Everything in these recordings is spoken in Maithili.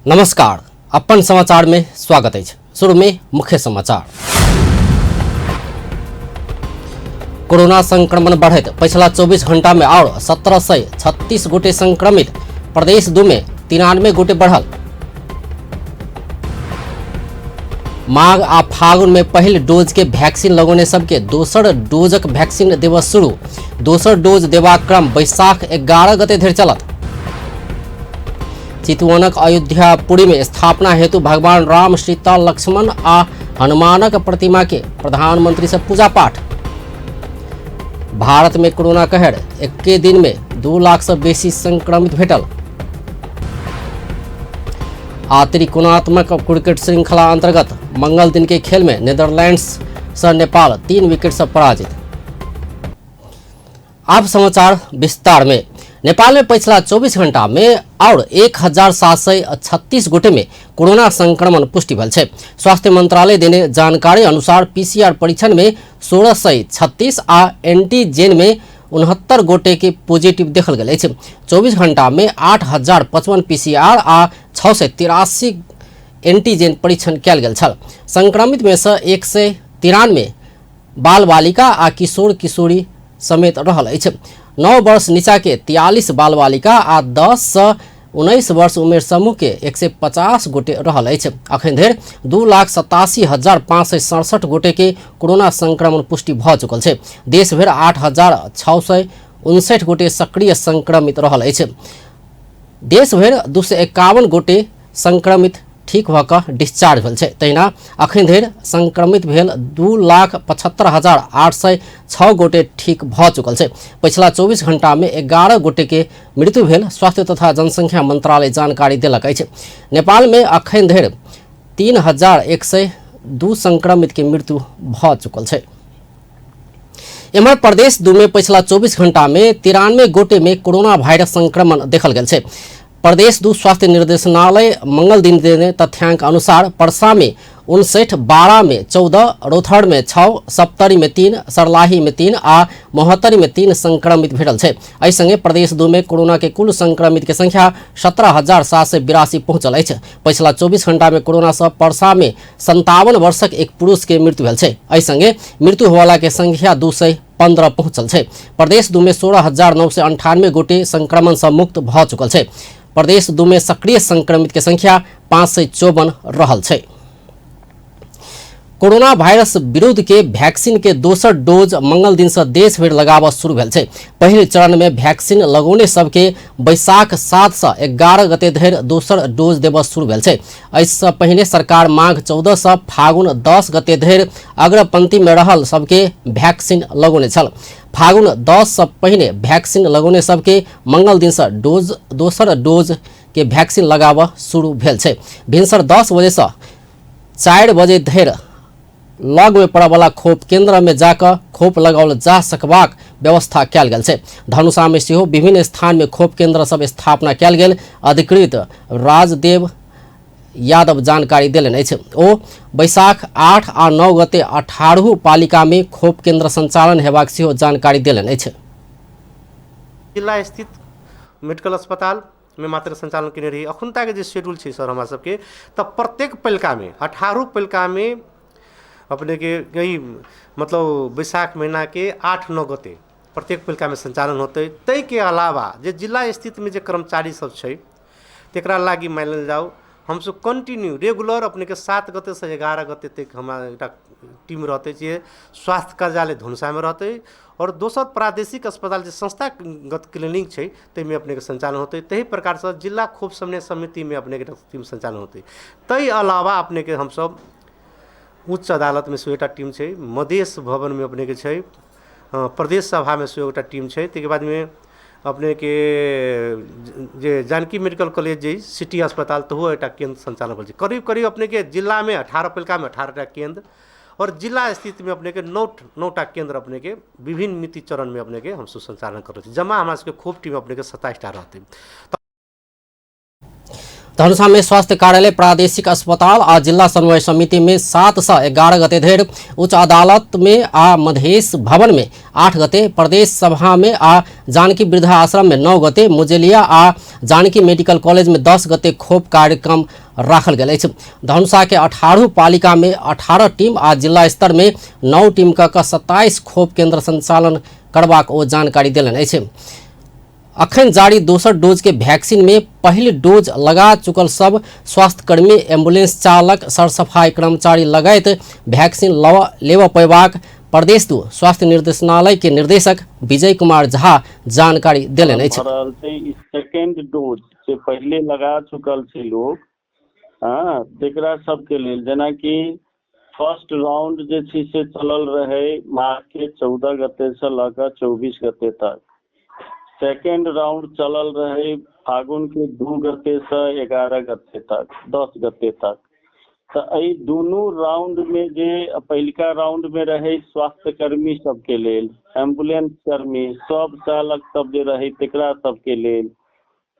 नमस्कार, अपन समाचार में स्वागत अछि। शुरू में मुख्य समाचार। कोरोना संक्रमण बढ़ैत पछिला 24 घंटा में और 1736 गोटे संक्रमित, प्रदेश 2 में 93 गोटे बढ़ल। माघ आ फागुन में पहिल डोज के वैक्सीन लगौने सबके दोसर डोजक वैक्सीन देबऽ शुरू। दोसर डोज देबाक क्रम बैसाख 11 गते धरि चलत। चितवनक अयोध्यापुरी में स्थापना हेतु भगवान राम, सीता, लक्ष्मण आ हनुमानक प्रतिमा के प्रधानमंत्री से पूजा पाठ। भारत में कोरोना कहर, एक्के दिन में 2 लाख से बेसी संक्रमित भेटल। आ त्रिकोणात्मक क्रिकेट श्रृंखला अंतर्गत मंगल दिन के खेल में नीदरलैंड्स से नेपाल 3 विकेट से पराजित। अब समाचार विस्तार में। नेपाल में पिछला 24 घंटा में और 1736 गोटे में कोरोना संक्रमण पुष्टि भेल छै। स्वास्थ्य मंत्रालय देने जानकारी अनुसार पीसीआर परीक्षण में 1636 आ एंटीजेन में 69 गोटे के पॉजिटिव देखल गेल अछि। 24 घंटा में 8055 पीसीआर आ 683 एंटीजेन परीक्षण कयल गेल छल। संक्रमित में से 193 बाल बालिका आ किशोर किशोरी समेत रहल अछि। 9 वर्ष नीचा के 43 बाल बालिका आ 10 से 19 वर्ष उमेर समूह के 150 गोटे रहल अछि। अखन धरि 2,87,567 गोटे के कोरोना संक्रमण पुष्टि भऽ चुकल छै। देश भरि 8,659 गोटे सक्रिय संक्रमित रहल अछि। देश भरि 251 गोटे संक्रमित ठीक भऽ कऽ डिस्चार्ज भेल छै। तहिना अखन धरि संक्रमित भेल 2,75,806 गोटे ठीक भऽ चुकल छै। पछिला 24 घंटा में 11 गोटे के मृत्यु भेल स्वास्थ्य तथा जनसंख्या मंत्रालय जानकारी देलक अछि। नेपाल में अखन धरि 3,102 संक्रमित के मृत्यु भऽ चुकल छै। एम्हर प्रदेश 2 में पछिला 24 घंटा में 93 गोटे में कोरोना वायरस संक्रमण देखल गेल छै। प्रदेश 2 स्वास्थ्य निर्देशनालय मंगल दिन देने तथ्यांक अनुसार परसा में 59, बारा में 14, रौथहर में 6, सप्तरी में 3, सरलाही में 3 आ महोत्तरी में 3 संक्रमित भेटल छै। एहि संगे प्रदेश 2 में कोरोना के कुल संक्रमित के संख्या 17,782 पहुंचल अछि। पछिला 24 घंटा में कोरोना से परसा में 57 वर्षक एक पुरुष के मृत्यु भेल छै। एहि संगे मृत्यु होवाला के संख्या 215 पहुंचल छै। प्रदेश 2 में 16,998 गोटे संक्रमण से मुक्त भऽ चुकल छै। प्रदेश 2 में सक्रिय संक्रमित के संख्या 554 रहल छै। कोरोना वायरस विरुद्ध के वैक्सीन के दोसर डोज मंगल दिन से देश भरि लगाबऽ शुरू भेल छै। पहिल चरण में वैक्सीन लगौने सबके बैसाख 7 से 11 गते धरि दोसर डोज देबऽ शुरू भेल छै। एहिसँ पहिने सरकार माघ 14 से फागुन 10 गते धरि अग्रपंक्ति में रहल सबके वैक्सीन लगौने छल। फागुन 10 से पहिने वैक्सीन लगौने सबके मंगल दिन से दोसर डोज के वैक्सीन लगाबऽ शुरू भेल छै। भिनसर 10 बजे से 4 बजे धरि लग में पड़यवला खोप केंद्र में जाकऽ खोप लगाओल जा सकबाक व्यवस्था कयल गेल छै। धनुषा में सेहो विभिन्न स्थान में खोप केंद्र सब स्थापना कयल गेल अधिकृत राजदेव यादव जानकारी देलनि अछि। ओ बैसाख 8 आ 9 गते 18 पालिका में खोप केंद्र संचालन हेबाक सेहो जानकारी देलनि अछि। जिला स्थित मेडिकल अस्पताल में मात्र संचालन केने रही। अखुनताके जे शेड्यूल छै सर हमरा सबके, तऽ प्रत्येक पालिकामे 18 पालिकामे अपनेके यही मतलब बैसाख महीनाके 8-9 गते प्रत्येक पालिकामे संचालन होतै। ताहिके अलावा जे जिला स्थितमे जे कर्मचारी सब छै तकरा लागि मानि लेल जाउ हमसब कंटिन्यू रेगुलर अपनेके 7 गते से 11 गते तक हमरा एकटा टीम रहतै जे स्वास्थ्य कार्यालय धनुषामे रहतै और दोसर प्रादेशिक अस्पताल जे संस्थागत क्लिनिक छै ताहिमे अपनेके संचालन होतै। ताहि प्रकारसँ जिला खोप समन्वय समितिमे अपनेके टीम संचालन होतै। ताहि अलावा अपनेके हमसब उच्च अदालतमे सेहो एकटा टीम छै, मधेश भवनमे अपनेके छै, प्रदेश सभामे सेहो एकटा टीम छै। ताहिके बादमे अपनेके जे जानकी मेडिकल कॉलेज जे सिटी अस्पताल तहो एकटा केन्द्र संचालन भेल छै। करीब करीब अपनेके जिलामे 18 पालिकामे 18टा केन्द्र और जिला स्थितिमे अपनेके 9टा केन्द्र अपनेके विभिन्न मिति चरणमे अपनेके हमसब संचालन करै छी। जमा हमरा सबके खोप टीम अपनेके 27टा रहतै। धनुषा में स्वास्थ्य कार्यालय, प्रादेशिक अस्पताल आ जिला समन्वय समिति में 7 से 11 गते धरि, उच्च अदालत में आ मधेश भवन में 8 गते, प्रदेश सभा में आ जानकी वृद्धा आश्रम में 9 गते, मुजेलिया आ जानकी मेडिकल कॉलेज में 10 गते खोप कार्यक्रम राखल गेल अछि। धनुषा के 18 पालिका में 18 टीम आ जिला स्तर में 9 टीम क 27 खोप केंद्र संचालन करबाक ओ जानकारी देलनि अछि। अखन जारी दोसर डोज के वैक्सीन में पहिल डोज लगा चुकल सब स्वास्थ्यकर्मी, एम्बुलेंस चालक, सरसफाई कर्मचारी लगायत वैक्सीन लेबऽ पयबाक प्रदेश 2 स्वास्थ्य निर्देशनालय के निर्देशक विजय कुमार झा जानकारी देलनि अछि। सेकेंड डोज से पहिले लगा चुकल छै लोग, हाँ, तेकरा सबके लेल जेनाकि फर्स्ट राउंड जे छै से चलल रहै माघ के 14 गते से लऽ कऽ 24 गते तक। सेकेंड राउंड चलल रहै फागुन के 2 गते से 11 गते तक, 10 गते तक। तऽ एहि दुनू राउंड में जे पहिलका राउंड में रहै स्वास्थ्यकर्मी सबके लेल, एम्बुलेंस कर्मी, सब चालक सब जे रहै तेकरा सबके लेल,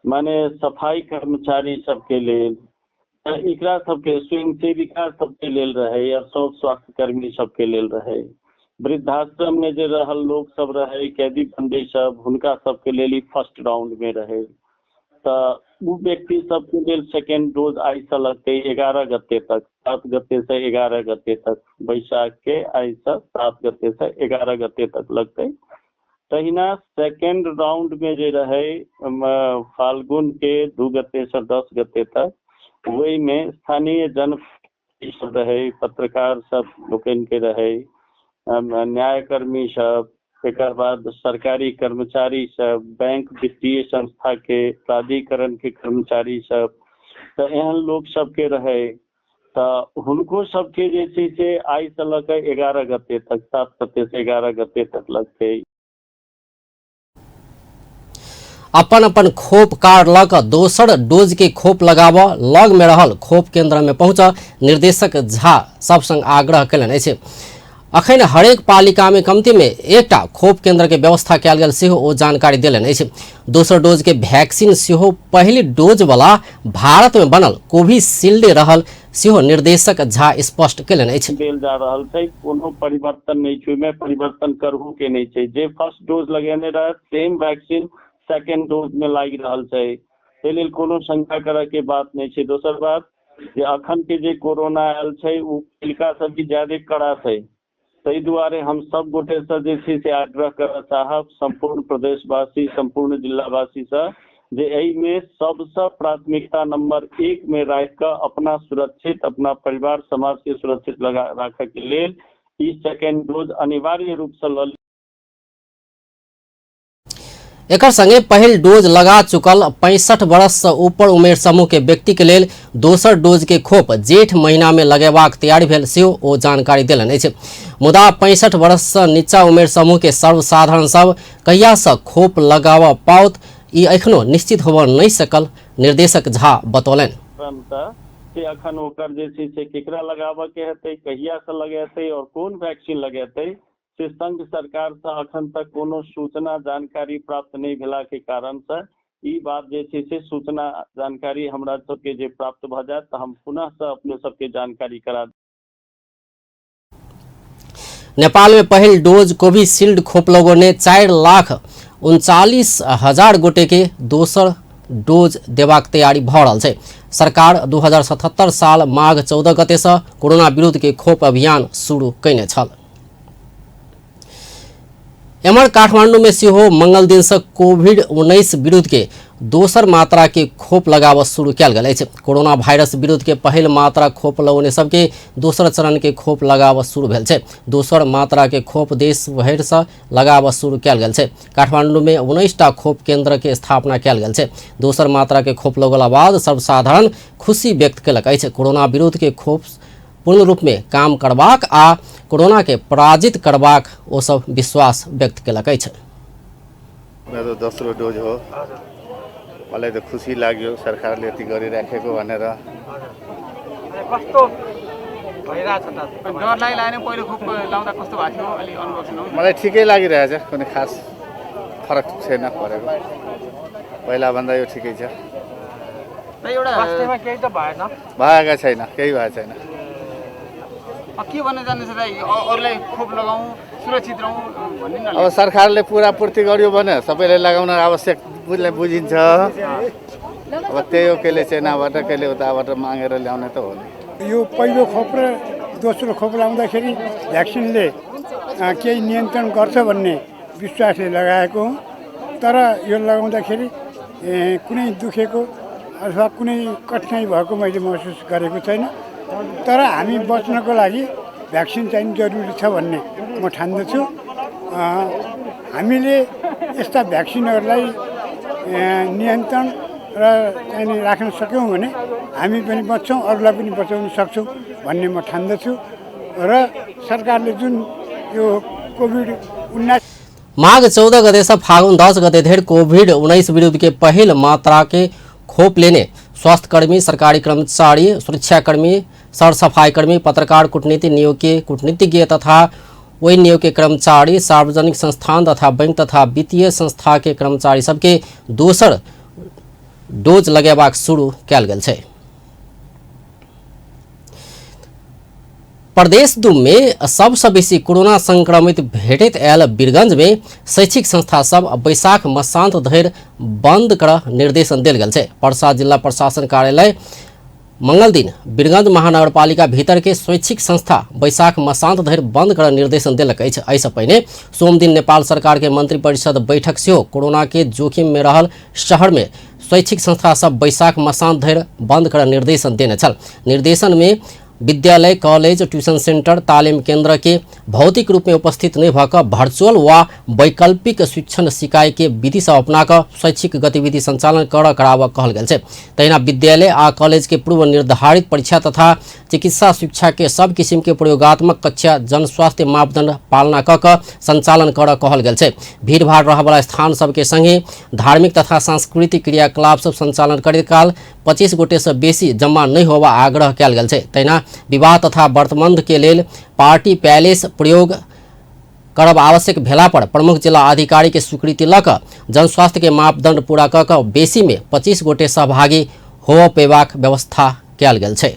माने सफाई कर्मचारी सबके लेल, तऽ एकरा सबके स्वयंसेविका सबके लेल रहै और सब स्वास्थ्यकर्मी सबके लेल रहै। वृद्धाश्रम में जे रहल लोग सब रहै, कैदी बंदी सब, हुनका सबके लेल ई फर्स्ट राउंड में रहै। तऽ ओ व्यक्ति सबके लेल सेकेंड डोज आइ से लगतै 11 गते तक, 7 गते से 11 गते तक, बैसाख के आइ से 7 गते से 11 गते तक लगतै। तहिना सेकेंड राउंड में जे रहै फाल्गुन के 2 गते से 10 गते तक, ओहिमे स्थानीय जन सब रहै, पत्रकार सब लोकनि के रहै, न्यायकर्मी सब, एकर बाद सरकारी कर्मचारी सब, बैंक वित्तीय संस्था के प्राधिकरण के कर्मचारी सब, तऽ एहन लोक सबके रहै। तऽ हुनको सबके जे छै से आइ से लऽ कऽ 11 गते तक, 7 गते से 11 गते तक लगतै। अपन अपन खोप कार्ड लऽ कऽ दोसर डोज के खोप लगाबऽ लग में रहल खोप केंद्र में पहुँच निर्देशक झा सब संग आग्रह कयलनि अछि। अखन हरेक पालिका में कमती में एकटा खोप केंद्र के व्यवस्था कयल गेल सेहो ओ जानकारी देलनि अछि। दोसर डोज के वैक्सीन सेहो पहिल डोज वाला भारत में बनल कोविशील्ड रहल सेहो निर्देशक झा स्पष्ट कयलनि अछि। देल जा रहल छै, कोनो परिवर्तन नहि छै, ओहिमे परिवर्तन करहु के नहि छै। जे फर्स्ट डोज लगेने रहत सेम वैक्सीन सेकेंड डोज में लागि रहल छै, ताहि लेल कोनो शंका करऽ के बात नहि छै। दोसर बात जे अखन के जे कोरोना आयल छै ओ पहिलका से भी ज्यादे कड़ा छै, ताहि दुआरे हम सब गोटे से जे छै से आग्रह करऽ चाहब सम्पूर्ण प्रदेशवासी, सम्पूर्ण जिलावासी से जे एहिमे सबसँ प्राथमिकता नंबर 1 में राखि कऽ अपना सुरक्षित, अपना परिवार समाज के सुरक्षित लगा राखऽ के लेल ई सेकेंड डोज अनिवार्य रूप से लऽ। एकर संगे पहिल डोज लगा चुकल 65 वर्ष से ऊपर उमेर समूह के व्यक्ति के लेल दोसर डोज के खोप जेठ महीना में लगेबाक तैयारी भेल सेहो ओ जानकारी देलनि अछि। मुदा 65 वर्ष से नीचा उमेर समूह के सर्वसाधारण सब कहिया से खोप लगाबऽ पाओत ई एखनो निश्चित होबऽ नहि सकल निर्देशक झा बतौलनि। से अखन ओकर जे छै से केकरा लगाबऽ के हेतै, कहिया से लगेतै और कोन वैक्सीन लगेतै से संघ सरकार से अखन तक कोनो सूचना जानकारी प्राप्त नहि भेला के कारण से ई बात जे छै से सूचना जानकारी हमरा सबके जे प्राप्त भऽ जायत तऽ हम पुनः से अपने सबके जानकारी करा। नेपाल में पहिल डोज कोविशील्ड खोप लगौने 4,39,000 गोटे के दोसर डोज देबाक तैयारी भऽ रहल छै। सरकार 2077 साल माघ 14 गते से कोरोना विरुद्ध के खोप अभियान शुरू कयने छल। एम्हर काठमांडू में सेहो मंगल दिन से कोविड-19 विरुद्ध के दोसर मात्रा के खोप लगाबऽ शुरू कयल गेल अछि। कोरोना वायरस विरुद्ध के पहिल मात्रा खोप लगौने सबके दोसर चरण के खोप लगाबऽ शुरू भेल छै। दोसर मात्रा के खोप देश भरि से लगाबऽ शुरू कयल गेल छै। काठमांडू में 19टा खोप केंद्र के स्थापना कयल गेल छै। दोसर मात्रा के खोप लगौला बाद सर्वसाधारण खुशी व्यक्त कयलक अछि। कोरोना विरुद्ध के खोप पूर्ण रूप में काम करबाक आ कोरोना के पराजित करबाक ओ सब विश्वास व्यक्त कयलक अछि। मेरो दोस्रो डोज हो, मलाई त खुसी लाग्यो सरकारले यति गरिराखेको भनेर। कस्तो भइरहेछ त? डर लागिरहेन? पहिलो खोप लाउँदा कस्तो भएको थियो? अलि अनुभव सुनाउनु। मलाई ठिकै लागिरहेछ, कुनै खास फरक छैन परेको, पहिलाभन्दा यो ठिकै छ। स्वास्थ्यमा केही त भएन? भएका छैन, केही भएको छैन। के भन्न चाहनुहुन्छ दाइ? अरूलाई खोप लगाउँ, सुरक्षित रहौँ भन्ने न? अब सरकारले पुरा पूर्ति गर्यो भने सबैले लगाउन आवश्यक बुझिन्छ। अब त्यही हो, कहिले चाइनाबाट कहिले उताबाट मागेर ल्याउने त हो नि। यो पहिलो खोप र दोस्रो खोप लाउँदाखेरि भ्याक्सिनले केही नियन्त्रण गर्छ भन्ने विश्वासले लगाएको हो, तर यो लगाउँदाखेरि कुनै दुखेको अथवा कुनै कठिनाइ भएको मैले महसुस गरेको छैन। तर हामी बच्नको लागि भ्याक्सिन चाहिँ जरुरी छ भन्ने म ठान्दछु। हामीले यस्ता भ्याक्सिनहरूलाई नियन्त्रण र चाहिँ राख्न सक्यौँ भने हामी पनि बच्छौँ, अरूलाई पनि बचाउन सक्छौँ भन्ने म ठान्दछु। र सरकारले जुन यो कोभिड-19 माघ 14 गते से फागुन 10 गते धरि कोभिड-19 विरुद्ध के पहिल मात्रा के खोप लेने स्वास्थ्यकर्मी, सरकारी कर्मचारी, सुरक्षाकर्मी, सरसफाईकर्मी, पत्रकार, कूटनीति नियोग के कूटनीतिज्ञ तथा ओहि नियोग के कर्मचारी, सार्वजनिक संस्थान तथा बैंक तथा वित्तीय संस्था के कर्मचारी सबके दोसर डोज लगेबाक शुरू कयल गेल छै। प्रदेश 2 में सबसँ बेसी कोरोना संक्रमित भेटैत आयल वीरगंज में शैक्षिक संस्था सब बैसाख मसान्त धरि बंद कर निर्देशन देल गेल छै। परसा जिला प्रशासन कार्यालय मंगल दिन वीरगंज महानगरपालिका भीतर के शैक्षिक संस्था बैसाख मसान्त धरि बंद कर निर्देशन देलक अछि। एहिसँ पहिने सोमदिन नेपाल सरकार के मंत्रिपरिषद बैठक सेहो कोरोना के जोखिम में रहल शहर में शैक्षिक संस्था सब बैसाख मसान्त धरि बंद कर निर्देशन देने छल। निर्देशन में विद्यालय, कॉलेज, ट्यूशन सेंटर, तालीम केंद्र के भौतिक रूप में उपस्थित नहीं भऽ वर्चुअल वा वैकल्पिक शिक्षण सिकाई के विधि सब अपना कऽ शैक्षिक गतिविधि संचालन कर कराबऽ कहल गेल छै। तहिना विद्यालय आ कॉलेज के पूर्व निर्धारित परीक्षा तथा चिकित्सा शिक्षा के सब किसिम के प्रयोगात्मक कक्षा जनस्वास्थ्य मापदंड पालना कऽ कऽ संचालन कर कहल गेल छै। भीड़भाड़ रहयवला स्थान सबके संगे धार्मिक तथा सांस्कृतिक क्रियाकलाप सब संचालन करैत काल 25 गोटे से बेसी जम्मा नहीं होबा आग्रह कयल गेल छै। तहिना विवाह तथा व्रतबंध के लेल पार्टी पैलेस प्रयोग करब आवश्यक भेला पर प्रमुख जिला अधिकारी के स्वीकृति लऽ कऽ जनस्वास्थ्य के मापदंड पूरा कऽ कऽ बेसी में 25 गोटे सहभागी होबऽ पेबाक व्यवस्था कयल गेल छै।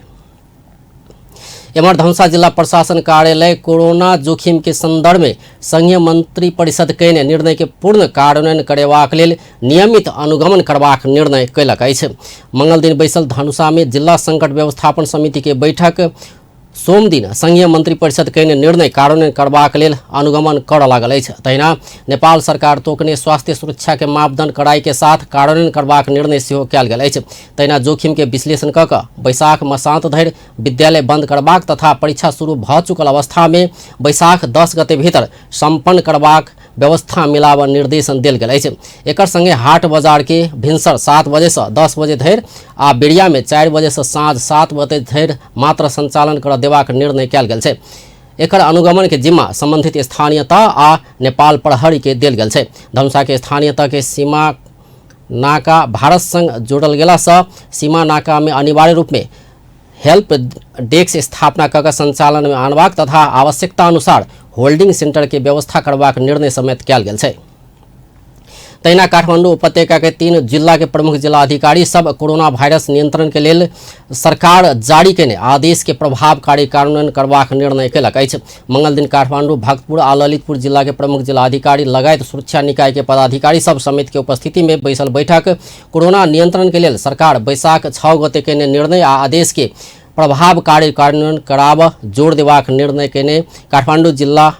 एम्हर धनुषा जिला प्रशासन कार्यालय कोरोना जोखिम के संदर्भ में संघीय मंत्री परिषद कयने निर्णय के पूर्ण कार्यान्वयन करेबाक लेल नियमित अनुगमन करबाक निर्णय कयलक अछि। मंगल दिन बैसल धनुषा में जिला संकट व्यवस्थापन समिति के बैठक सोमदिन संघीय मंत्री परिषद कयने निर्णय कार्यान्वयन करबाक लेल अनुगमन करऽ लागल अछि। तहिना नेपाल सरकार तोकने स्वास्थ्य सुरक्षा के मापदंड कड़ाई के साथ कार्यान्वयन करबाक निर्णय सेहो कयल गेल अछि। तहिना जोखिम के विश्लेषण कऽ कऽ बैसाख मसान्त धरि विद्यालय बंद करबाक तथा परीक्षा शुरू भऽ चुकल अवस्था में बैसाख 10 गते भीतर सम्पन्न करबाक व्यवस्था मिलाबऽ निर्देशन देल गेल अछि। एकर संगे हाट बाजार के भिनसर 7 बजे से 10 बजे धरि आ बेरिया में 4 बजे से साँझ 7 बजे धरि मात्र संचालन कर देबाक निर्णय कयल गेल छै। एकर अनुगमन के जिम्मा संबंधित स्थानीयता आ नेपाल प्रहरी के देल गेल छै। धनुषा के स्थानीयता के सीमा नाका भारत संग जोड़ल गेला से सीमा नाका में अनिवार्य रूप में हेल्प डेस्क स्थापना कऽ संचालन में आनबाक तथा आवश्यकता अनुसार होल्डिंग सेंटर के व्यवस्था करबाक निर्णय समेत कयल गेल छै। तहिना काठमांडू उपत्यका के 3 जिला के प्रमुख जिलाधिकारी सब कोरोना वायरस नियंत्रण के लेल सरकार जारी केने आदेश के प्रभावकारी कार्यान्वयन करबाक निर्णय कयलक अछि। मंगल दिन काठमांडू, भक्तपुर आ ललितपुर जिला के प्रमुख जिलाधिकारी लगायत सुरक्षा निकाय के पदाधिकारी सब समेत के उपस्थिति में बैसल बैठक कोरोना नियंत्रण के लेल सरकार बैसाख 6 गते केने निर्णय आ आदेश के प्रभावकारी कार्यान्वयन कराबऽ जोर देबाक निर्णय केने काठमांडू जिला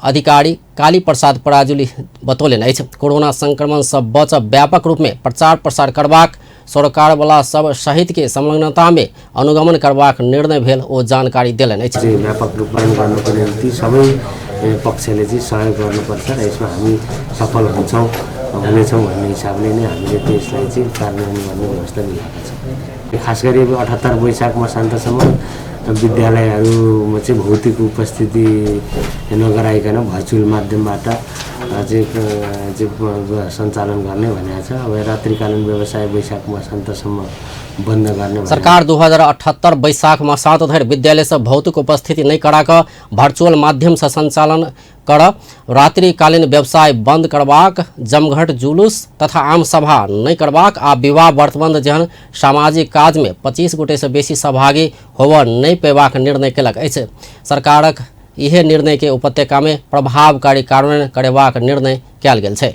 अधिकारी काली प्रसाद पराजुली बतौलनि अछि। कोरोना संक्रमण से बचब व्यापक रूप में प्रचार प्रसार करबाक सरकार वाला सब सहित के संलग्नता में अनुगमन करबाक निर्णय भेल ओ जानकारी देलनि अछि। व्यापक रूपमा गर्नको निम्ति सबै पक्षले चाहिँ सहयोग गर्नुपर्छ र यसमा हामी सफल हुन्छौँ हुनेछौँ भन्ने हिसाबले नै हामीले त्यसलाई चाहिँ कार्यान्वयन गर्ने व्यवस्था मिलाएका छौँ। खास गरी 78 वैशाख मसान्तसम्म विद्यालयहरूमा चाहिँ भौतिक उपस्थिति नगराइकन भर्चुअल माध्यमबाट चाहिँ सञ्चालन गर्ने भनेको छ। अब रात्रिकालीन व्यवसाय वैशाख मसान्तसम्म बन्द गर्ने। सरकार 2078 वैशाख मसान्त धरि विद्यालय से भौतिक उपस्थिति नहीं करा कऽ वर्चुअल माध्यम से संचालन कर रात्रिकालीन व्यवसाय बंद करबाक, जमघट जुलूस तथा आम सभा नहीं करबाक आ विवाह व्रतबंध जेहन सामाजिक काज में 25 गोटे से बेसी सहभागी होबऽ नहीं पेबाक निर्णय कयलक अछि। सरकारक इहे निर्णय के उपत्यका में प्रभावकारी कार्यान्वयन करेबाक निर्णय कयल गेल छै।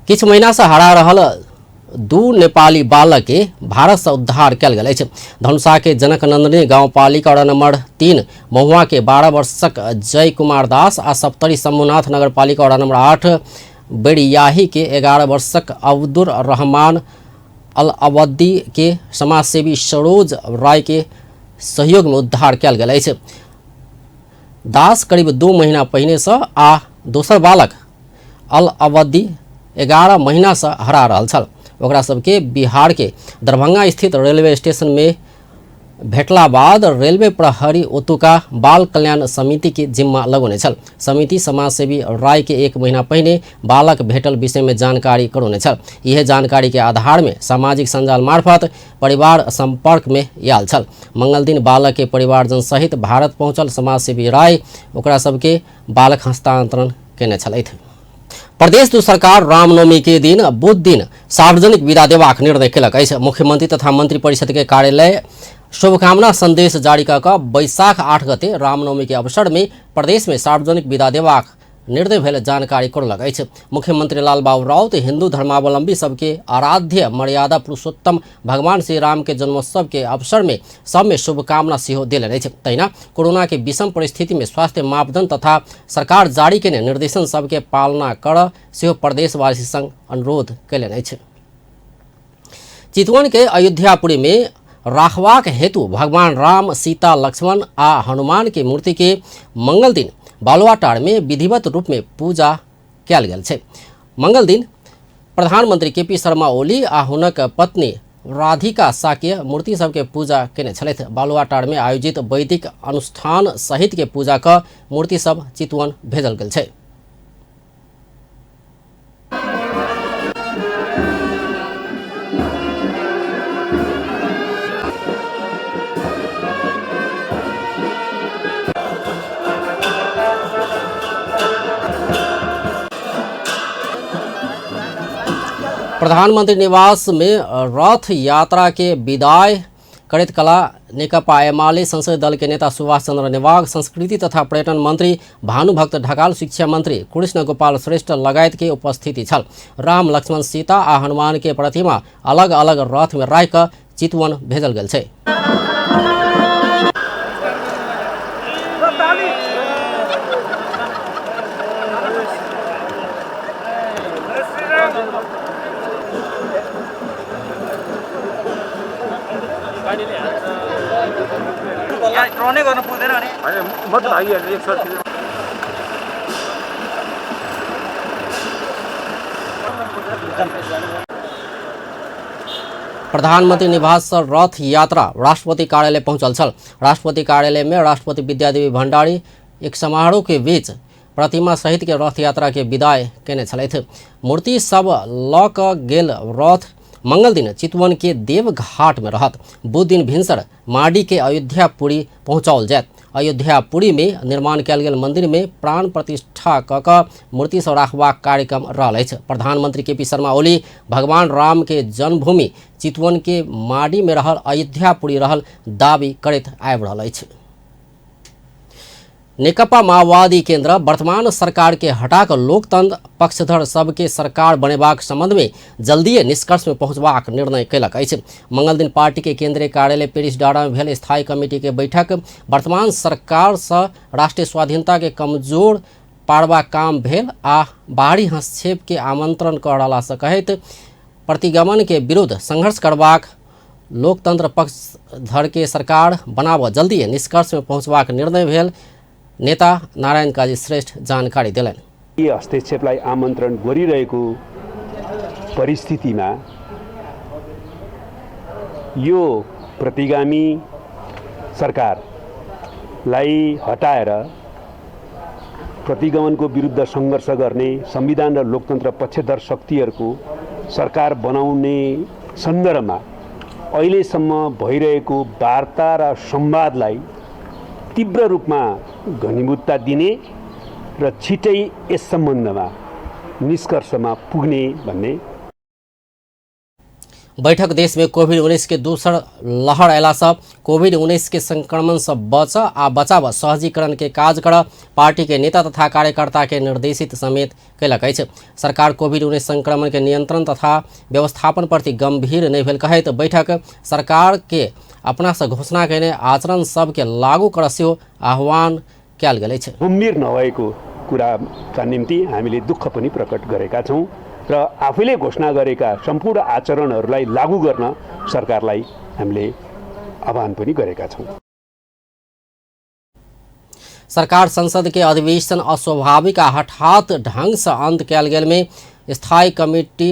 किछु महीना से हरा रहल 2 नेपाली बालक के भारत से उद्धार कयल गेल अछि। धनुषा के जनकनंदनी गांवपालिका वडा नंबर 3 महुआ के 12 वर्षक जय कुमार दास आ सप्तरी शंभुनाथ नगरपालिका वडा नंबर 8 बेड़ियाही के 11 वर्षक अब्दुर रहमान अल अवदी के समाजसेवी सरोज राय के सहयोग में उद्धार कयल गेल अछि। दास करीब 2 महीना पहिने से आ दोसर बालक अल अवदी 11 महीना से हरा रहल छल। ओकरा सबके बिहार के दरभंगा स्थित रेलवे स्टेशन में भेटला बाद रेलवे प्रहरी ओतुका बाल कल्याण समिति के जिम्मा लगौने छल। समिति समाजसेवी राय के 1 महीना पहिने बालक भेटल विषय में जानकारी करौने छल। यह जानकारी के आधार में सामाजिक सञ्जाल मार्फत परिवार संपर्क में आयल छल। मंगल दिन बालक के परिवारजन सहित भारत पहुँचल समाजसेवी राय ओकरा सबके बालक हस्तांतरण केने छलथि। प्रदेश दू सरकार रामनवमी के दिन बुध दिन सार्वजनिक विदा देबाक निर्णय केलक अछि। मुख्यमंत्री तथा मंत्री परिषद के कार्यालय शुभकामना संदेश जारी कऽ कऽ बैसाख 8 गते रामनवमी के अवसर में प्रदेश में सार्वजनिक विदा देबाक निर्णय भेल जानकारी करौलक अछि। मुख्यमंत्री लालबाबू राउत हिंदू धर्मावलंबी सबके आराध्य मर्यादा पुरुषोत्तम भगवान श्री राम के जन्मोत्सव के अवसर में सब में शुभकामना सेहो देलनि अछि। तहिना कोरोना के विषम परिस्थिति में स्वास्थ्य मापदंड तथा सरकार जारी केने निर्देशन सबके पालना कर सेहो प्रदेशवासी संग अनुरोध कयलनि अछि। चितवन के अयोध्यापुरी में राखबाक हेतु भगवान राम, सीता, लक्ष्मण आ हनुमान के मूर्ति के मंगल दिन बालुवाटार में विधिवत रूप में पूजा कयल गेल छै। मंगल दिन प्रधानमंत्री केपी शर्मा ओली आ हुनक पत्नी राधिका साक्य मूर्ति सबके पूजा केने छलथि। बालुवाटार में आयोजित वैदिक अनुष्ठान सहित के पूजा क मूर्ति सब चितवन भेजल गेल छै। प्रधानमंत्री निवास में रथ यात्रा के विदाई करैत कला नेकपा एमाले संसदीय दल के नेता सुभाष चंद्र नेवाग, संस्कृति तथा पर्यटन मंत्री भानुभक्त ढकाल, शिक्षा मंत्री कृष्ण गोपाल श्रेष्ठ लगायत के उपस्थिति छल। राम, लक्ष्मण, सीता आ हनुमान के प्रतिमा अलग अलग रथ में राखि कऽ चितवन भेजल गेल छै। प्रधानमंत्री निवास से रथ यात्रा राष्ट्रपति कार्यालय पहुंचल छल। राष्ट्रपति कार्यालय में राष्ट्रपति विद्यादेवी भंडारी एक समारोह के बीच प्रतिमा सहित के रथ यात्रा के विदाई केने छलथि। मूर्ति सब ल क गेल रथ मंगल दिन चितवन के देवघाट में रहत। बुध दिन भिनसर माडी के अयोध्यापुरी पहुंचाओल जायत। अयोध्यापुरी में निर्माण कयल गेल मंदिर में प्राण प्रतिष्ठा क क मूर्ति सब राखबाक कार्यक्रम रहल अछि। प्रधानमंत्री केपी शर्मा ओली भगवान राम के जन्मभूमि चितवन के माडी में रहल अयोध्यापुरी रहल दावी करैत आबि रहल अछि। नेकपा माओवादी केंद्र वर्तमान सरकार के हटाकर लोकतंत्र पक्षधर सबके सरकार बनेबाक संबंध में जल्दीए निष्कर्ष में पहुंचबाक निर्णय कयलक अछि। मंगल दिन पार्टी के केंद्रीय कार्यालय पेरिस डारा में भेल स्थायी कमेटी के बैठक वर्तमान सरकार से राष्ट्रीय स्वाधीनता के कमजोर पारबाक काम भेल आ बाहरी हस्तक्षेप के आमंत्रण कऽ रहला से कहैत प्रतिगमन के विरुद्ध संघर्ष करबाक लोकतंत्र पक्षधर के सरकार बनाबऽ जल्दी निष्कर्ष में पहुंचबाक निर्णय भेल नेता नारायण काजी श्रेष्ठ जानकारी देलनि। यी हस्तक्षेपलाई आमन्त्रण गरिरहेको परिस्थितिमा यो प्रतिगामी सरकारलाई हटाएर प्रतिगमनको विरुद्ध सङ्घर्ष गर्ने संविधान र लोकतन्त्र पक्षधर शक्तिहरूको सरकार बनाउने सन्दर्भमा अहिलेसम्म भइरहेको वार्ता र संवादलाई तीव्र रूपमा घनीभूतता दिने र छिटै यस सम्बन्धमा निष्कर्षमा पुग्ने भन्ने। बैठक देश में कोविड-19 के दोसर लहर अयलासँ कोविड-19 के संक्रमण से बच आ बचाव सहजीकरण के काज कर पार्टी के नेता तथा कार्यकर्ता के निर्देशित समेत कयलक अछि। सरकार कोविड-19 संक्रमण के नियंत्रण तथा व्यवस्थापन प्रति गंभीर नहि भेल कहैत बैठक सरकार के अपना से घोषणा कयने आचरण सबके लागू कर सेहो आह्वान कयल गेल अछि। गम्भीर नभएको कुराका निम्ति हामीले दुःख पनि प्रकट गरेका छौँ र आफूले घोषणा गरेका सम्पूर्ण आचरणहरूलाई लागू गर्न सरकारलाई हामीले आह्वान पनि गरेका छौँ। सरकार संसद के अधिवेशन अस्वाभाविक आ हठात ढंग से अंत कयल गेल में स्थायी कमिटी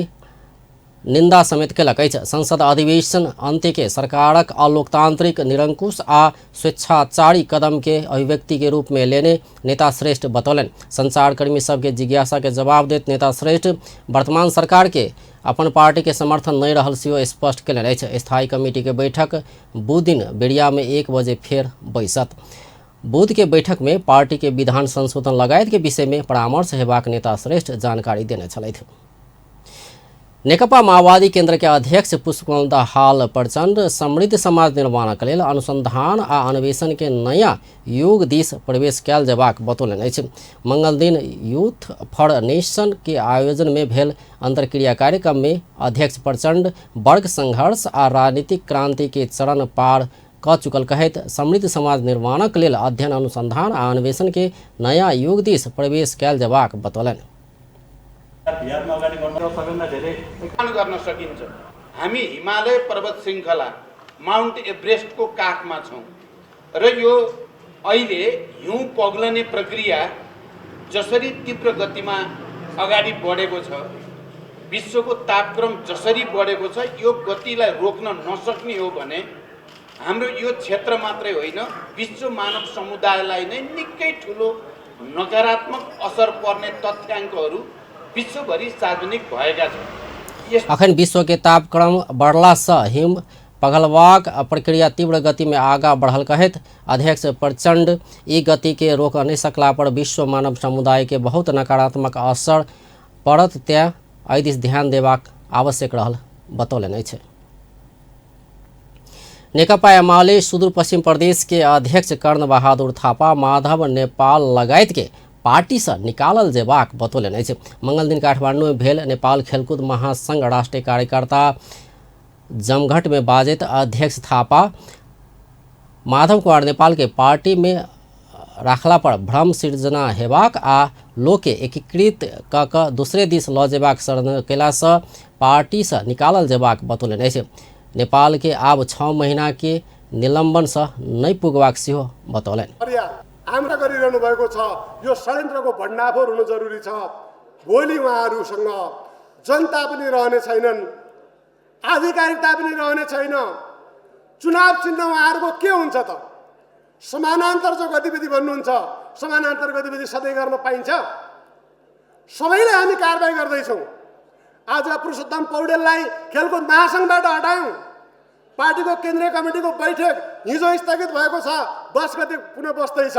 निंदा समेत कयलक अछि। संसद अधिवेशन अंत्य के सरकारक अलोकतांत्रिक, निरंकुश आ स्वेच्छाचारी कदम के अभिव्यक्ति के रूप में लेने नेता श्रेष्ठ बतौलनि। संचारकर्मी सबके जिज्ञासा के जवाब दैत नेता श्रेष्ठ वर्तमान सरकार के अपन पार्टी के समर्थन नहि रहल सेहो स्पष्ट कयलनि अछि। स्थायी कमिटी के बैठक बुध दिन बेरिया में 1 बजे फेर बैसत। बुध के बैठक में पार्टी के विधान संशोधन लगायत के विषय में परामर्श हेबाक नेता श्रेष्ठ जानकारी देने छलथि। नेकपा माओवादी केंद्र के अध्यक्ष पुष्पकमल दाहाल प्रचण्ड समृद्ध समाज निर्माणक लेल अनुसंधान आ अन्वेषण के नया युग दिस प्रवेश कयल जेबाक बतौलनि अछि। मंगल दिन यूथ फॉर नेशन के आयोजन में भेल अंतर्क्रिया कार्यक्रम में अध्यक्ष प्रचण्ड वर्ग संघर्ष आ राजनीतिक क्रांति के चरण पार क चुकल कहैत समृद्ध समाज निर्माणक लेल अध्ययन, अनुसंधान आ अन्वेषण के नया युग दिस प्रवेश कयल जेबाक बतौलनि। गर्न सकिन्छ। हामी हिमालय पर्वत श्रृङ्खला माउन्ट एभरेस्टको काखमा छौँ र यो अहिले हिउँ पग्लने प्रक्रिया जसरी तीव्र गतिमा अगाडि बढेको छ, विश्वको तापक्रम जसरी बढेको छ, यो गतिलाई रोक्न नसक्ने हो भने हाम्रो यो क्षेत्र मात्रै होइन, विश्व मानव समुदायलाई नै निकै ठुलो नकारात्मक असर पर्ने तथ्याङ्कहरू विश्वभरि सार्वजनिक भएका छन्। अखन विश्व के तापक्रम बढ़ला से हिम पघलबाक प्रक्रिया तीव्र गति में आगा बढ़ल कहैत अध्यक्ष प्रचण्ड ई गति के रोक नहीं सकला पर विश्व मानव समुदाय के बहुत नकारात्मक असर पड़त, तें एहि दिस ध्यान देबाक आवश्यक रहल बतौलनि अछि। नेकपा एमाले सुदूरपश्चिम प्रदेश के अध्यक्ष कर्ण बहादुर थापा माधव नेपाल लगायत के पार्टी से निकालल जेबाक बतौलनि अछि। मंगल दिन काठमांडू में भेल नेपाल खेलकूद महासंघ राष्ट्रीय कार्यकर्ता जमघट में बाजैत अध्यक्ष थापा माधव कुमार नेपाल के पार्टी में राखला पर भ्रम सृजना हेबाक आ लोक के एकीकृत क क दूसरे दिस ल जेबाक षड्यंत्र कयला से पार्टी से निकालल जेबाक बतौलनि अछि। नेपाल के आब 6 महीना के निलंबन से नहि पुगबाक सेहो बतौलनि। आम्रा गरिरहनु भएको छ, यो षड्यन्त्रको भण्डाफोर हुनु जरुरी छ। भोलि उहाँहरूसँग जनता पनि रहने छैनन्, आधिकारिकता पनि रहने छैन, चुनाव चिन्ह उहाँहरूको के हुन्छ त? समानान्तर जो गतिविधि भन्नुहुन्छ, समानान्तर गतिविधि सधैँ गर्न पाइन्छ? सबैलाई हामी कारबाही गर्दैछौँ। आज पुरुषोत्तम पौडेललाई खेलकुद महासङ्घबाट हटायौँ। पार्टीको केन्द्रीय कमिटीको बैठक हिजो स्थगित भएको छ, 10 गते पुनः बस्दैछ।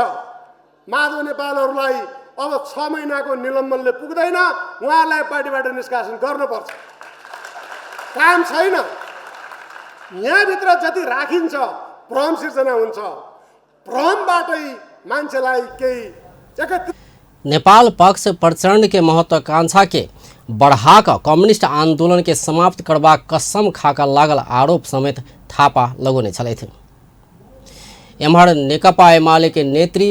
माधव नेपालहरूलाई अब 6 महिनाको निलम्बनले पुग्दैन, उहाँहरूलाई पार्टीबाट निष्कासन गर्नुपर्छ। काम छैन। यहाँभित्र जति राखिन्छ भ्रम सिर्जना हुन्छ, भ्रमबाटै मान्छेलाई केही एकत्रित। नेपाल पक्ष प्रचण्ड के महत्वाकांक्षा के बढ़ाकर कम्युनिस्ट आंदोलन के समाप्त करबाक कसम खाकर लागल आरोप समेत थापा लगौने छलथि। एम्हर नेकपा एमाले के नेत्री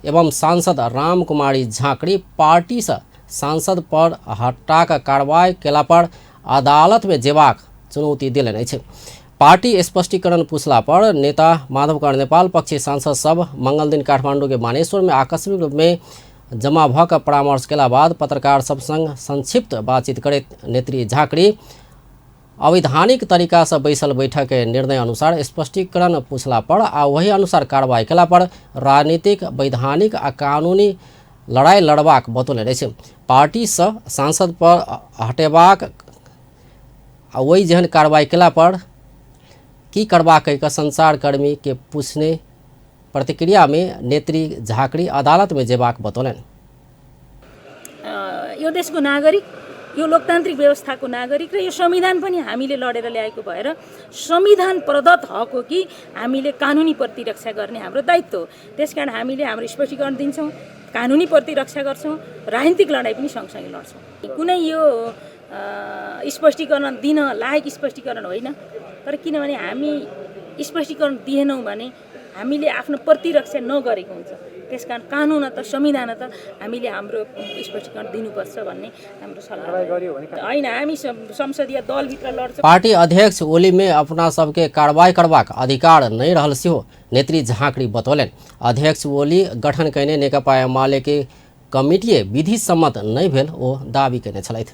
एवं सांसद राम कुमारी झाँक्री पार्टी से सांसद पर हटाकर कार्रवाई केला पर अदालत में जेबाक चुनौती देलनि अछि। पार्टी स्पष्टीकरण पूछला पर नेता माधव कुमार नेपाल पक्षी सांसद सब मंगल दिन काठमांडू के बानेश्वर में आकस्मिक रूप में जमा भ क परामर्श केला बाद पत्रकार सब संग संक्षिप्त बातचीत करैत नेत्री झाँक्री अवैधानिक तरीका से बैसल बैठक के निर्णय अनुसार स्पष्टीकरण पूछला पर आ वही अनुसार कार्रवाई केला पर राजनीतिक, वैधानिक आ कानूनी लड़ाई लड़बाक बतौलनि अछि। पार्टी से सांसद पर हटेबाक आ वही जेहन कार्रवाई केला पर की करबाक संचारकर्मी के पूछने प्रतिक्रिया में नेत्री झाँक्री अदालत में जेबाक बतौलनि। यो देशको नागरिक, यो लोकतान्त्रिक व्यवस्थाको नागरिक र यो संविधान पनि हामीले लडेर ल्याएको भएर संविधान प्रदत्त हक हो कि हामीले कानुनी प्रतिरक्षा गर्ने हाम्रो दायित्व हो। त्यसकारण हामीले हाम्रो स्पष्टीकरण दिन्छौँ, कानुनी प्रतिरक्षा गर्छौँ, राजनीतिक लडाइँ पनि सँगसँगै लड्छौँ। कुनै यो स्पष्टीकरण दिन लायक स्पष्टीकरण होइन, तर किनभने हामी स्पष्टीकरण दिएनौँ भने हामीले आफ्नो प्रतिरक्षा नगरेको हुन्छ। त्यसकारण कानुन त संविधान त हामीले हाम्रो स्पष्टीकरण दिनुपर्छ भन्ने हाम्रो सल्लाह होइन। हामी संसदीय दलभित्र लड्छौँ। पार्टी अध्यक्ष ओली में अपना सबके कार्रवाई करबाक अधिकार नहीं रहल सेहो नेत्री झाँक्री बतौलनि। अध्यक्ष ओली गठन कयने नेकपा एमाले के कमिटीए विधि सम्मत नहीं भेल ओ दावी कयने छलथि।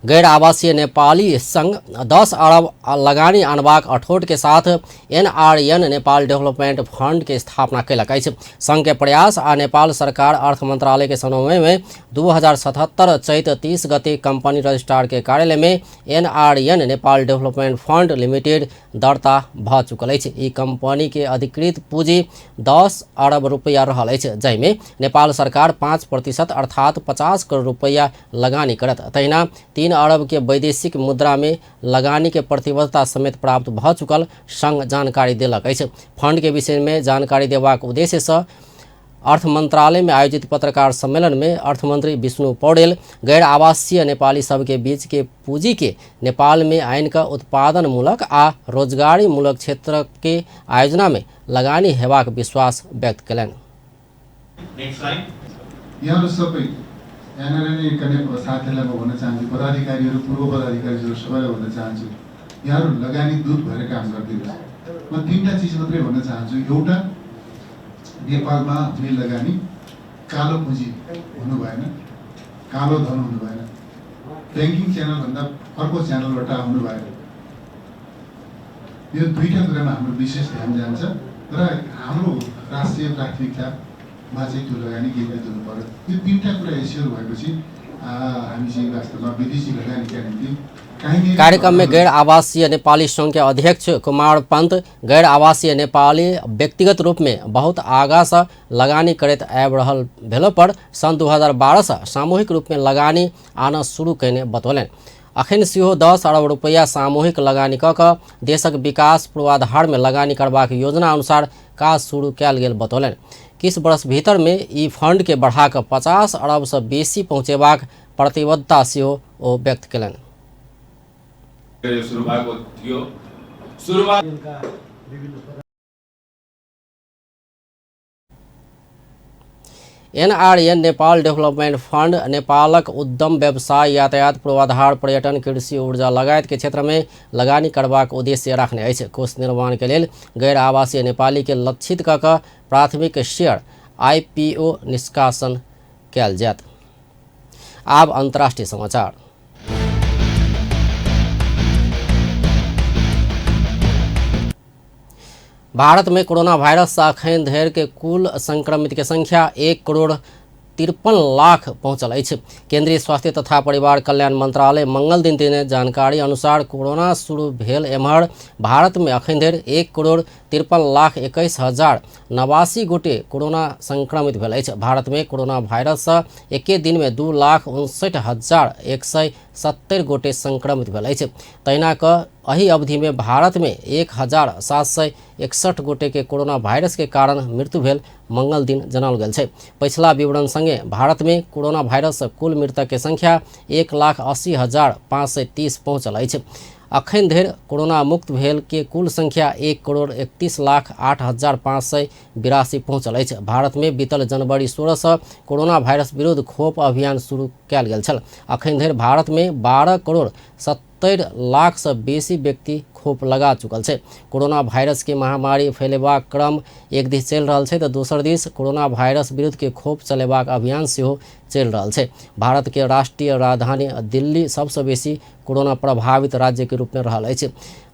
गैर आवासीय नेपाली संघ 10 अरब लगानी आनबाक अठोट के साथ एनआरएन नेपाल डेभलपमेंट फंड के स्थापना कयलक अछि। संघ के प्रयास आ नेपाल सरकार अर्थ मंत्रालय के समन्वय में 2077 चैत 30 गते कंपनी रजिस्ट्रार के कार्यालय में NRN Nepal development fund limited दर्ता भ चुकल अछि। ई कंपनी के अधिकृत पूंजी 10 अरब रुपैया रहल अछि, जाहिमे नेपाल सरकार 5% अर्थात 50 करोड़ रुपैया लगानी करत। तहिना 3 अरब के वैदेशिक मुद्रा में लगानी के प्रतिबद्धता समेत प्राप्त भ चुकल संघ जानकारी देलक अछि। फंड के विषय में जानकारी देबाक उद्देश्य से अर्थ मंत्रालय में आयोजित पत्रकार सम्मेलन में अर्थमंत्री विष्णु पौडेल गैर आवासीय नेपाली सबके बीच के पूंजी के नेपाल में आइन का उत्पादन मूलक आ रोजगारी मूलक क्षेत्र के आयोजना में लगानी हेबाक विश्वास व्यक्त कयलनि। एनआरएन साथीहरूलाई म भन्न चाहन्छु, पदाधिकारीहरू, पूर्व पदाधिकारीहरू सबैलाई भन्न चाहन्छु, यहाँहरू लगानी दूत भएर काम गरिदिनुहोस्। म 3टा चिज मात्रै भन्न चाहन्छु। एउटा, नेपालमा हुने लगानी कालो पुँजी हुनु भएन, कालो धन हुनु भएन, ब्याङ्किङ च्यानलभन्दा अर्को च्यानलबाट आउनु भएन। यो 2टा कुरामा हाम्रो विशेष ध्यान जान्छ र हाम्रो राष्ट्रिय प्राथमिकता मा चाहिँ त्यो लगानी केन्द्रित हुनु पर्यो। यो 3टा कुरा एस्योर भएपछि हामी चाहिँ वास्तवमा विदेशी लगानीका निम्ति। कार्यक्रम में गैर आवासीय नेपाली संघ के अध्यक्ष कुमार पंत गैर आवासीय नेपाली व्यक्तिगत रूप में बहुत आगा से लगानी करैत आबि रहल भेलो पर सन् 2012 से सामूहिक रूप में लगानी आना शुरू कयने बतौलनि। अखन सेहो 10 अरब रुपैया सामूहिक लगानी कऽ कऽ देशक विकास पूर्वाधार में लगानी करबाक योजना अनुसार काज शुरू कयल गेल बतौलनि। किछु वर्ष भीतर में ई फंड के बढ़ा कऽ 50 अरब से बेसी पहुँचेबाक प्रतिबद्धता सेहो ओ व्यक्त कयलनि। एनआरएन नेपाल डेभलपमेंट फंड नेपालक उद्यम व्यवसाय यातायात पूर्वाधार पर्यटन कृषि ऊर्जा लगायत के क्षेत्र में लगानी करबाक उद्देश्य राखने अछि। कोष निर्माण के लेल गैर आवासीय नेपाली के लक्षित कऽ कऽ प्राथमिक शेयर आईपीओ निष्कासन कयल जायत। आब अंतर्राष्ट्रीय समाचार। भारत में कोरोना वायरस से अखन धरि के कुल संक्रमित के संख्या 1,53,00,000 पहुंचल अछि। केंद्रीय स्वास्थ्य तथा परिवार कल्याण मंत्रालय मंगल दिन देने जानकारी अनुसार कोरोना शुरू भेल एम्हर भारत में अखन धरि 1,53,21,089 गोटे कोरोना संक्रमित भेल अछि। भारत में कोरोना वायरस से एके दिन में 2,59,170 गोटे संक्रमित भेल अछि। तहिना क एहि अवधि में भारत में 1,761 गोटे के कोरोना वायरस के कारण मृत्यु भेल मंगल दिन जनाओल गेल छै। पछिला विवरण संगे भारत में कोरोना वायरस से कुल मृतक के संख्या 1,80,530 पहुंचल अछि। अखन धरि कोरोना मुक्त भेल के कुल संख्या 1,31,08,582 पहुंचल अछि। भारत में बीतल जनवरी 16 से कोरोना वायरस विरुद्ध खोप अभियान शुरू कयल गेल छल। अखन धरि भारत में 12,70,00,000 से बेसी व्यक्ति खोप लगा चुकल छै। कोरोना वायरस के महामारी फैलेबाक क्रम एक दिस चलि रहल छै तऽ दोसर दिस कोरोना वायरस विरुद्ध के खोप चलेबाक अभियान सेहो चलि रहल छै। भारत के राष्ट्रीय राजधानी दिल्ली सबसँ बेसी कोरोना प्रभावित राज्य के रूप में रहल अछि।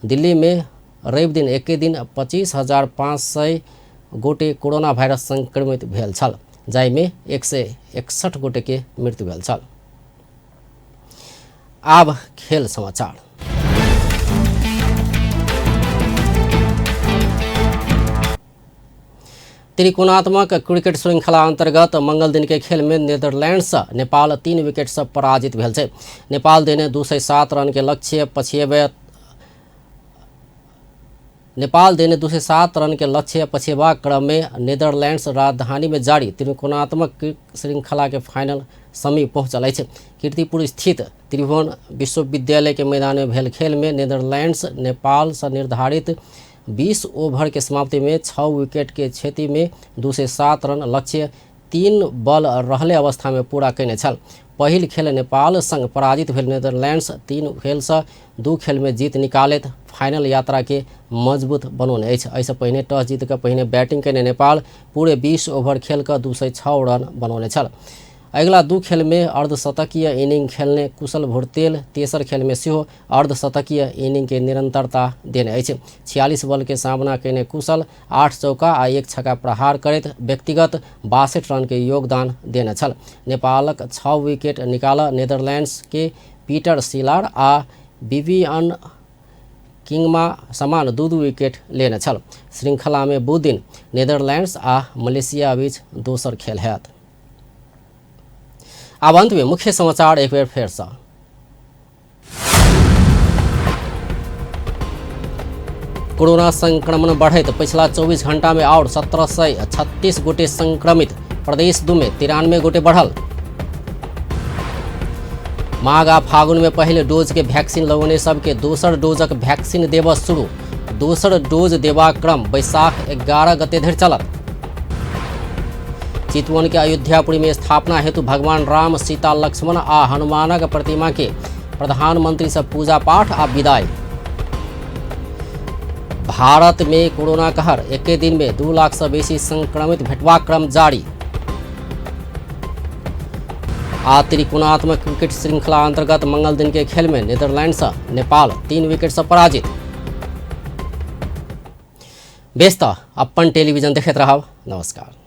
दिल्ली में रवि दिन एके दिन 25,500 गोटे कोरोना वायरस संक्रमित भेल छल, जाहिमे 161 गोटे के मृत्यु भेल छल। आब खेल समाचार। त्रिकोणात्मक क्रिकेट श्रृंखला अंतर्गत मंगल दिन के खेल में नीदरलैंड्स नेपाल 3 विकेट से पराजित भेल छै। नेपाल देने 207 रन के लक्ष्य पछिएबे नेपाल देने 207 रन के लक्ष्य पछेबाक क्रम में नीदरलैंड्स राजधानी में जारी त्रिकोणात्मक श्रृंखला के फाइनल समीप पहुंचल अछि। कीर्तिपुर स्थित त्रिभुवन विश्वविद्यालय के मैदान में भेल खेल में नीदरलैंड्स नेपाल से निर्धारित 20 ओवर के समाप्ति में 6 विकेट के क्षति में 207 रन लक्ष्य 3 बॉल रहले अवस्था में पूरा कयने छल। पहिल खेल नेपाल संग पराजित भेल नीदरलैंड्स 3 खेल से 2 खेल में जीत निकालैत फाइनल यात्रा के मजबूत बनौने अछि। एहिसँ पहिने टॉस जीत कऽ पहिने बैटिंग कयने नेपाल पूरे 20 ओवर खेल कऽ 206 रन बनौने छल। अगिला 2 खेल में अर्धशतकीय इनिंग खेलने कुशल भुर्तेल तेसर खेल में सेहो अर्धशतकीय इनिंग के निरंतरता देने अछि। 46 बॉल के सामना कयने कुशल 8 चौका आ 1 छक्का प्रहार करैत व्यक्तिगत 62 रन के योगदान देने छल। नेपालक 6 विकेट निकाल नीदरलैंड्स के पीटर सिलार आ विवियन किंगमा समान 2-2 विकेट लेने छल। श्रृंखला में बुध दिन नीदरलैंड्स आ मलेशिया बीच दोसर खेल हैत। आब अंत में मुख्य समाचार एक बेर फेर से। कोरोना संक्रमण बढ़ैत पिछला 24 घंटा में और 1736 गोटे संक्रमित, प्रदेश 2 में 93 गोटे बढ़ल। माघ आ फागुन में पहले डोज के वैक्सीन लगौने सबके दोसर डोजक वैक्सीन देब शुरू, दोसर डोज देबाक क्रम बैसाख 11 गते धरि चलत। चितवन के अयोध्यापुरी में स्थापना हेतु भगवान राम, सीता, लक्ष्मण आ हनुमानक प्रतिमा के प्रधानमंत्री से पूजा पाठ आ विदाई। भारत में कोरोना कहर, एके दिन में 2 लाख से बेसी संक्रमित भेटबाक क्रम जारी। आ त्रिकोणात्मक क्रिकेट श्रृंखला अंतर्गत मंगल दिन के खेल में नीदरलैंड से नेपाल 3 विकेट से पराजित। बेस त अपन टेलीविजन देखैत रहब। नमस्कार।